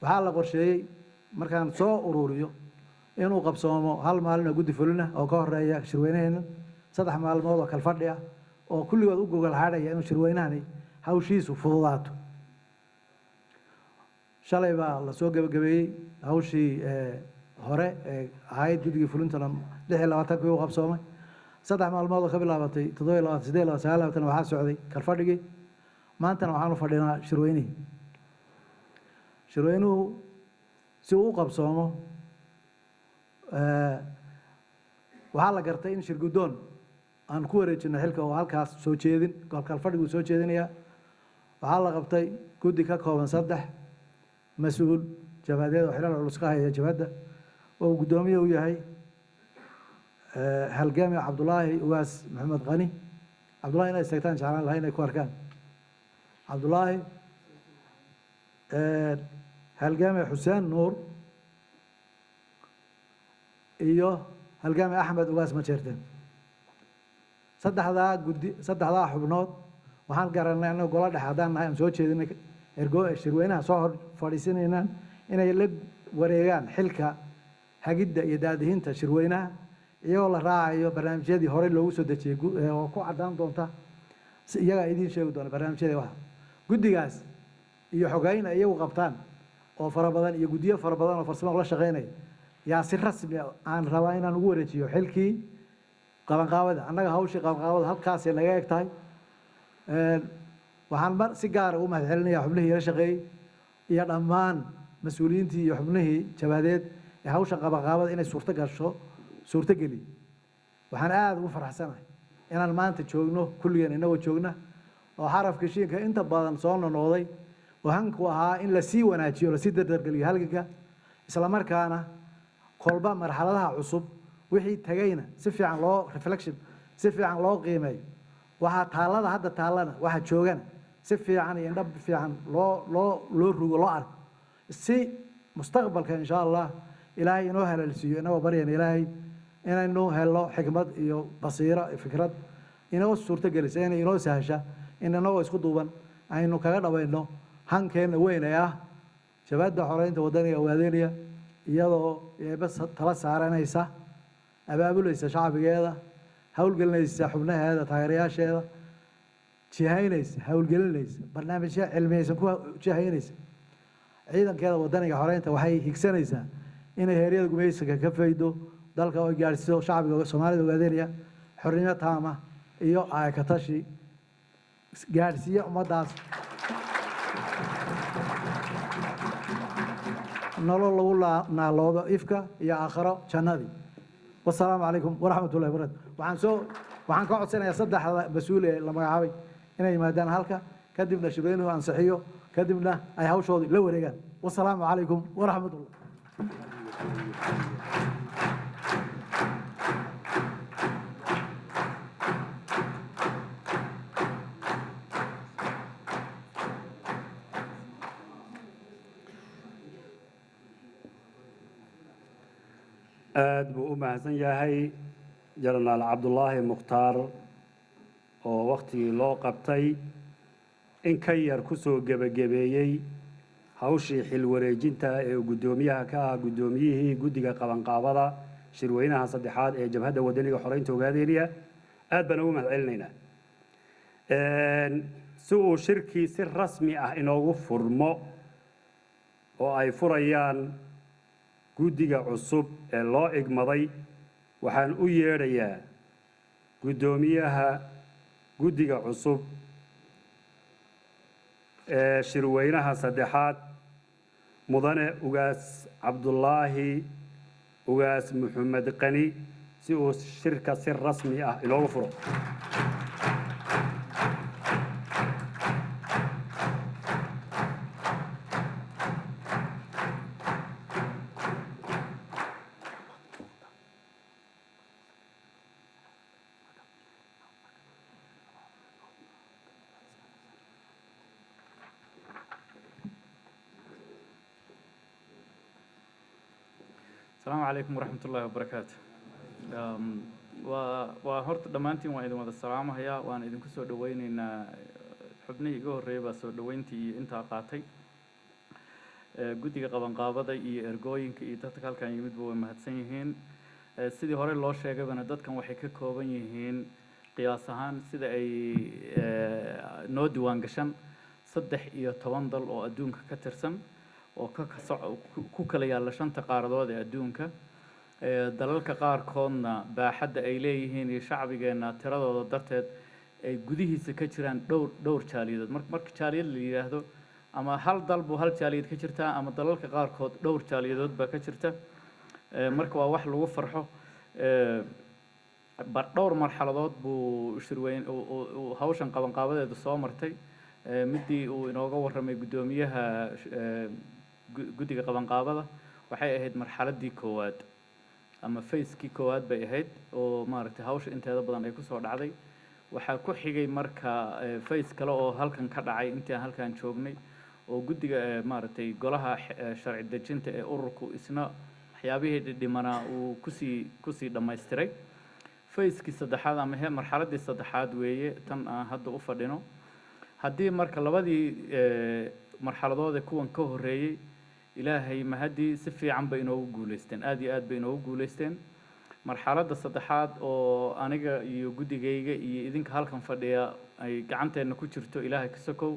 Waxaa la qorsheeyey, markaan soo ururiyo, inuu qabsoomo hal maalin oo guddi fulina oo ka horeeya shirweynaheena, 3 maalmood oo kalfadhi ah oo kulligood u gogol xaadhaya inuu shirweynahani hawshiisu fududaato. Shalay baa lasoo gebagabeeyey hawshii hore ee ahayd guddigii fulintana, 26-kii u qabsoomay. 3 maalmood oo ka bilaabatay 27, 28, 29 waxaa socday kalfadhigii. Maantana waxaan u fadhinaa shirweynihii. Shirweynuhu si uu u qabsoomo, waxaa la gartay in shir guddoon aan ku wareejino xilka oo halkaas soo jeedin kalfadhiguu soo jeedinayaa. Waxaa la qabtay guddi ka kooban saddex mas-uul jabhadeed oo xilal culus ka haya jabhadda, oo uu guddoomiye u yahay halgami Cabdulaahi Ugaas Maxamed Qani. Cabdullahi inay istaagtaan jeclaan lahay inay ku arkaan Cabdulaahi, halgami Xuseen Nuur iyo halgami Axmed Ugaas Majeerteen. Saddexdaa guddi, saddexdaa xubnood waxaan garanay annaga golo dhexe haddaan nahay aan soo jeedinay ergo shirweynaha soo hor fadhiisanaynaan inay la wareegaan xilka hagidda iyo daadihinta shirweynaha, iyagoo la raacayo barnaamijyadii horey loogu soo dejiyey oo ku caddaan doonta si iyagaa idiin sheegi doona barnaamijyadii. Waxa guddigaas iyo xogeyn ay iyagu qabtaan oo fara badan iyo guddiyo fara badan oo farsamo la shaqeynaya yaa si rasmi ah aan rabaa inaan ugu wareejiyo xilkii qabanqaabada. Annaga hawshii qabanqaabada halkaasay naga eg tahay. Waxaan mar si gaara ugu mahad celinayaa xubnihii ila shaqeeyey iyo dhammaan mas-uuliyiintii iyo xubnihii jabhadeed ee hawsha qabanqaabada inay suurto gasho suurto geliyey. Waxaan aada ugu faraxsanahay inaan maanta joogno kulligeen inagoo joogna oo xarafka shiinka inta badan soo nonoqday oo hanku ahaa in lasii wanaajiyo, lasii dardargeliyo halganka, isla markaana kolba marxaladaha cusub wixii tagayna si fiican loo reflection, si fiican loo qiimeeyo, waxaa taallada hadda taallana, waxa joogana si fiican iyo indhab fiican loo rugo, loo arko, si mustaqbalka insha Allah Ilaahay inoo haleelsiiyo, inagoo baryana Ilaahay inaynu helno xikmad iyo basiiro iyo fikrad inoo suurto gelisa, inay inoo sahasha in inagoo isku duuban aynu kaga dhabayno hankeenna weyn ee ah Jabhadda Xoreynta Waddaniga Ogaadeynaya, iyadoo eebbe tala saaranaysa, abaabulaysa shacbigeeda, howlgelinaysa xubnaheeda, taageerayaasheeda, jihaynaysa, howlgelinaysa, barnaamijyo cilmiyeysan ku jihaynaysa ciidankeeda waddaniga xoreynta. Waxay higsanaysaa inay heeryada gumaysiga ka faydo dalka oo gaadhsiiso shacbiga Soomaalida Ogaadeynaya xornimo taama iyo aayakatashi gaadhsiiya ummaddaas nolol lagu naaloodo ifka iyo aakhiro jannadii. Wasalaamu calaykum waraxmat ullahi wabarakatu. Waxaan ka codsanayaa saddexda mas-uul ee la magacaabay inay yimaadaan halka, kadibna shirweynuhu ansixiyo, kadibna ay hawshoodii la wareegaan. Wasalaamu calaykum waraxmat ullah. Aad buu u mahadsan yahay Jenaraal Cabdulaahi Mukhtaar oo wakhtigii loo qabtay in ka yar ku soo gebagabeeyey hawshii xil wareejinta ee uu guddoomiyaha ka ah guddoomiyihii guddiga qabanqaabada shirweynaha saddexaad ee Jabhadda Wadaniga Xoreynta Ogaadeeniya. Aad baan ugu mahad celinaynaa. Si uu shirkii si rasmi ah inoogu furmo oo ay furayaan guddiga cusub ee loo igmaday, waxaan u yeedhayaa guddoomiyaha guddiga cusub ee shirweynaha saddexaad, mudane Ugaas Cabdulaahi Ugaas Maxamed Qani, si uu shirka si rasmi ah inoogu furo. Asalaamu calaykum waraxmat ullaahi wabarakaatu. Waa horta dhammaantiin waan idin wada salaamahayaa, waan idinku soo dhaweyneynaa. Xubnihii iga horreeyay baa soo dhaweyntii iyo intaa qaatay. Guddiga qabanqaabada iyo ergooyinka iyo dadka halkan yimidba way mahadsan yihiin. Sidii hore loo sheegaybana, dadkan waxay ka kooban yihiin qiyaas ahaan, sida ay noo diiwaan gashan, 13 dal oo adduunka ka tirsan oo ka ku kala yaalla shanta qaaradood ee adduunka. Dalalka qaarkoodna baaxadda ay leeyihiin iyo shacbigeenna tiradooda darteed ay gudihiisa ka jiraan dhowr jaaliyadood. Marka jaaliyad la yidhaahdo, ama hal dal buu hal jaaliyad ka jirtaa, ama dalalka qaarkood dhowr jaaliyadood baa ka jirta. Marka waa wax lagu farxo. Dhowr marxaladood buu shirweyn uu hawshan qabanqaabadeedu soo martay. Midii uu inooga warramay guddoomiyaha guddiga qabanqaabada waxay ahayd marxaladdii koowaad ama phase-kii koowaad bay ahayd, oo maaragtay hawsha inteeda badan ay kusoo dhacday. Waxaa ku xigay marka phase kale oo halkan ka dhacay intii aan halkan joognay, oo guddiga maaragtay golaha sharci dejinta ee ururku isna waxyaabihii dhidhimanaa uu kusii dhammaystiray. Phase-kii saddexaad ama marxaladdii saddexaad weeye tan aan hadda u fadhino. Haddii marka labadii marxaladood ee kuwan ka horreeyey, Ilaahay mahadii, si fiican bay inoogu guuleysteen, aad iyo aad bay inoogu guuleysteen, marxaladda saddexaad oo aniga iyo guddigayga iyo idinka halkan fadhiya ay gacanteenna ku jirto, Ilaahay ka sokow,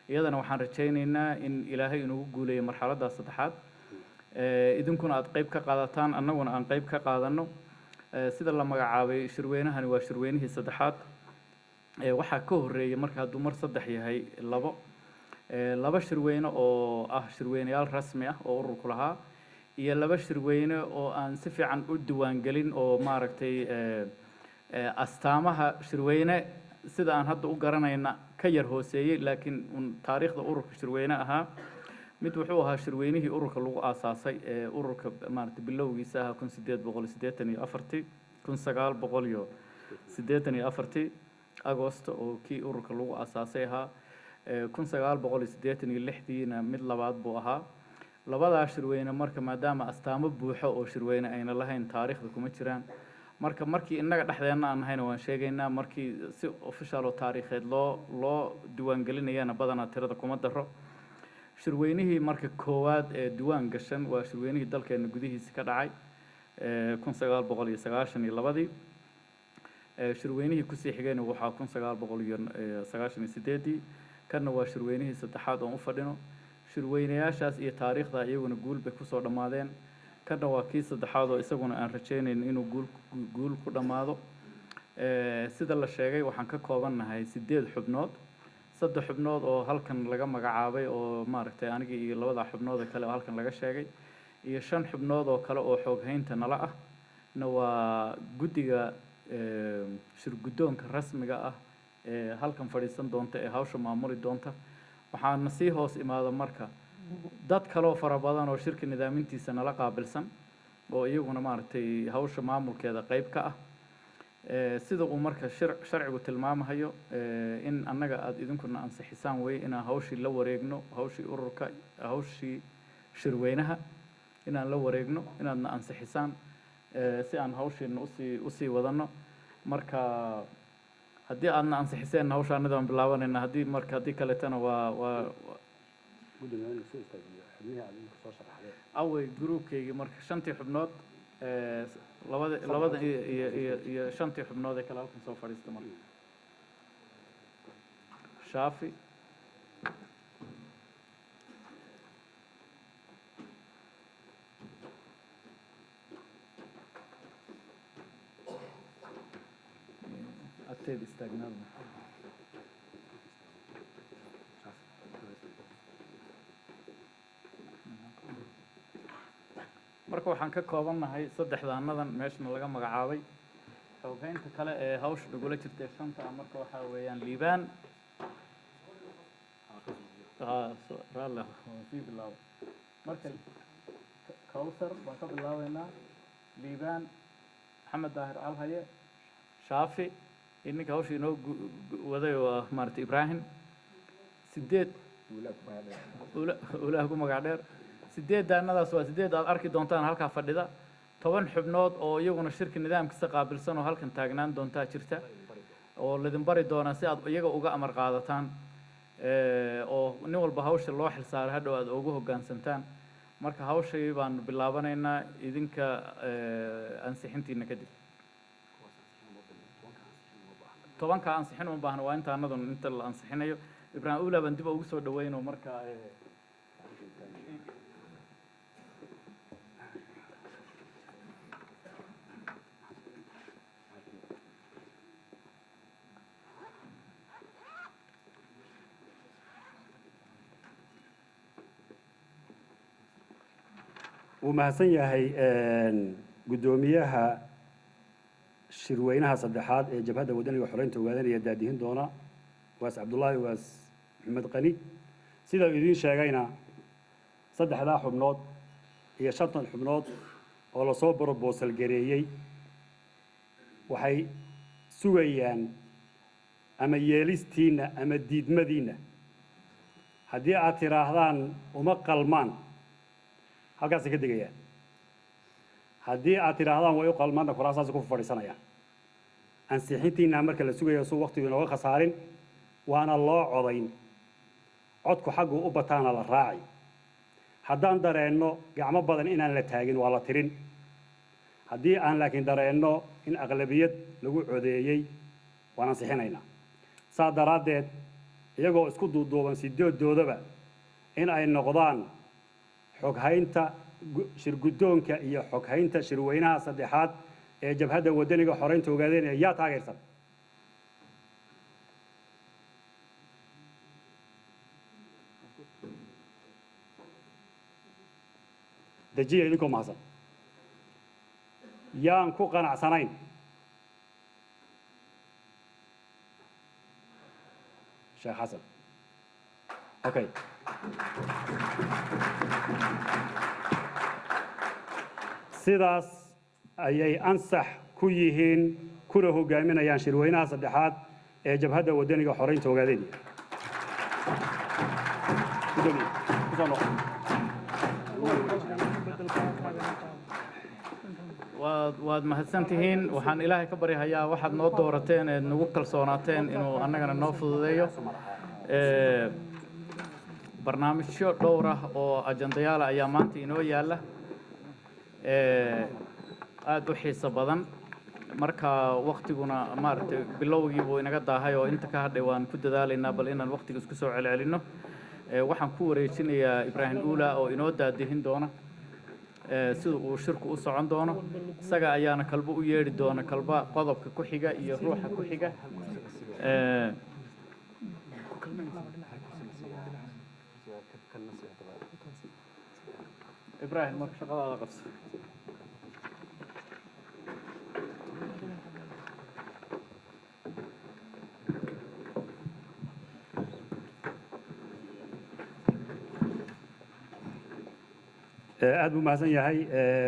iyadana waxaan rajaynaynaa in Ilaahay inoogu guuleeyo marxaladda saddexaad. Idinkuna aad qayb ka qaadataan, annaguna aan qayb ka qaadanno. Sida la magacaabay, shirweynahani waa shirweynihii saddexaad. Waxaa ka horreeyay marka, hadduu mar saddex yahay, laba shirweyne oo ah shirweyneyaal rasmi ah oo ururku lahaa, iyo laba shirweyne oo aan si fiican u diiwaangelin, oo maaragtay astaamaha shirweyne sida aan hadda u garanayna ka yar hooseeyey, laakiin un taariikhda ururka shirweyne ahaa. Mid wuxuu ahaa shirweynihii ururka lagu aasaasay ee ururka maaragtay bilowgiisa ahaa 1884-tii, 1984-tii Agosto, oo kii ururka lagu aasaasay ahaa. 1986-diina mid labaad buu ahaa. Labadaa shirweyne marka, maadaama astaamo buuxo oo shirweyne ayna lahayn, taariikhda kuma jiraan. Marka markii innaga dhexdeenna aan nahayna waan sheegaynaa, markii si official oo taariikheed loo diiwaangelinayana badanaa tirada kuma daro. Shirweynihii marka koowaad ee diiwaan gashan waa shirweynihii dalkeena gudihiisa ka dhacay 1992-dii. Shirweynihii kusii xigayna waxaa 1998-dii. Kanna waa shirweynihii saddexaad oon u fadhino. Shirweynayaashaas iyo taariikhda iyaguna guul bay kusoo dhammaadeen. Kanna waa kii saddexaad oo isaguna aan rajaynayno inuu guul ku dhammaado. Sida la sheegay, waxaan ka koobannahay sideed xubnood: saddex xubnood oo halkan laga magacaabay, oo maaragtay anigii iyo labada xubnood ee kale oo halkan laga sheegay, iyo shan xubnood oo kale oo xooghaynta nala ah na waa guddiga shir guddoonka rasmiga ah ee halkan fadhiisan doonta ee hawsha maamuli doonta. Waxaana sii hoos imaada marka dad kaloo fara badan oo shirka nidaamintiisa nala qaabilsan, oo iyaguna maaragtay hawsha maamulkeeda qayb ka ah. Sida uu marka sharcigu tilmaamahayo, in annaga aada idinkuna ansixisaan wey inaan hawshii la wareegno, hawshii ururka, hawshii shirweynaha inaan la wareegno, inaadna ansixisaan si aan hawshiina usii wadano. Marka haddii aadna ansixiseen, hawsha annada aan bilaabanayna. Haddii marka haddii kaleetana waa Guddiga inuu soo istaajiyo xubnihii aad idinku soo sharaxdeen. Awey gruubkaygii marka shantii xubnood, labada iyo shantii xubnood ee kale halkan soo fadhiista. Marka Shaafi, agteeda istaagnaada. Marka waxaan ka koobannahay saddexda annadan meeshana laga magacaabay. Xooghaynta kale ee hawsha nagula jirta ee shanta ah marka waxaa weeyaan Liibaan. Raalli ah, waan sii bilaabay. Marka Kawsar baan ka bilaabeynaa, Liibaan, Maxamed Daahir Alhaye, Shaafi iyo ninka hawsha inoo waday oo ah maaragtay Ibraahim. Sideed ulaha ku magac dheer. Sideedaanadaas waa sideed aad arki doontaan halkaa fadhida. 10 xubnood oo iyaguna shirka nidaamkiisa qaabilsan oo halkan taagnaan doontaa jirta, oo laidin bari doonaa si aad iyaga uga amar qaadataan. Oo nin walba hawsha loo xilsaaray hadhow aad ugu hoggaansantaan. Marka hawshii baanu bilaabanaynaa idinka ansixintiina kadib. 10-ka ansixin uma baahna, waa inta anadun inta la ansixinayo. Ibraahim Ula baan dib ugu soo dhaweyno marka. Wuu mahadsan yahay guddoomiyaha shirweynaha saddexaad ee Jabhadda Wadaniga Xoreynta Ogaadanaya daadihin doona, Waas Cabdullaahi Waas Maxamed Qani. Sida uu idiin sheegayna, saddexdaa xubnood iyo 50 xubnood oo lasoo proposal gareeyey waxay sugayaan ama yeelistiinna ama diidmadiinna. Haddii aad tidhaahdaan uma qalmaan, halkaasay ka degayaan. Haddii aad tidhaahdaan way u qalmaanna, kuraasaasi ku fadhiisanayaan. Ansixintiinna marka la sugayo suu waqtigu inooga khasaarin, waana loo codayn. Codku xaggu u bataana la raaci. Haddaan dareenno gacmo badan inaan la taagin, waa la tirin. Haddii aan laakiin dareenno in aqlabiyad lagu codeeyey, waan ansixinaynaa. Saa daraaddeed, iyagoo isku duuduuban sideedoodaba in ay noqdaan xoghaynta shirguddoonka iyo xoghaynta shirweynaha saddexaad ee Jabhadda Wadaniga Xoreynta Ogaadeenaya, yaa taageersan? Dejiya idinkoo mahadsan. Yaan ku qanacsanayn? Sheekh Xasan. Okay, sidaas ayay ansax ku yihiin kuna hogaaminayaan shirweynaha saddexaad ee Jabhadda Wadaniga Xoreynta Ogaadeenaya. Gudoomiye, kusoo noqo. Waad mahadsan tihiin. Waxaan Ilaahay ka baryahayaa waxaad noo doorateen eed nagu kalsoonaateen inuu annagana noo fududeeyo. Barnaamijyo dhowr ah oo ajandayaala ayaa maanta inoo yaalla, aad u xiiso badan. Marka waktiguna maaragtay bilowgii buu inaga daahay oo inta ka hadhay waan ku dadaalaynaa bal inaan waktiga isku soo celcelinno. Waxaan ku wareejinayaa Ibraahim Uula oo inoo daadihin doona sida uu shirku u socon doono. Isaga ayaana kalba u yeedhi doona kalba qodobka ku xiga iyo ruuxa ku xiga. Ibraahim, marka shaqadaada qabso. Aad buu mahadsan yahay.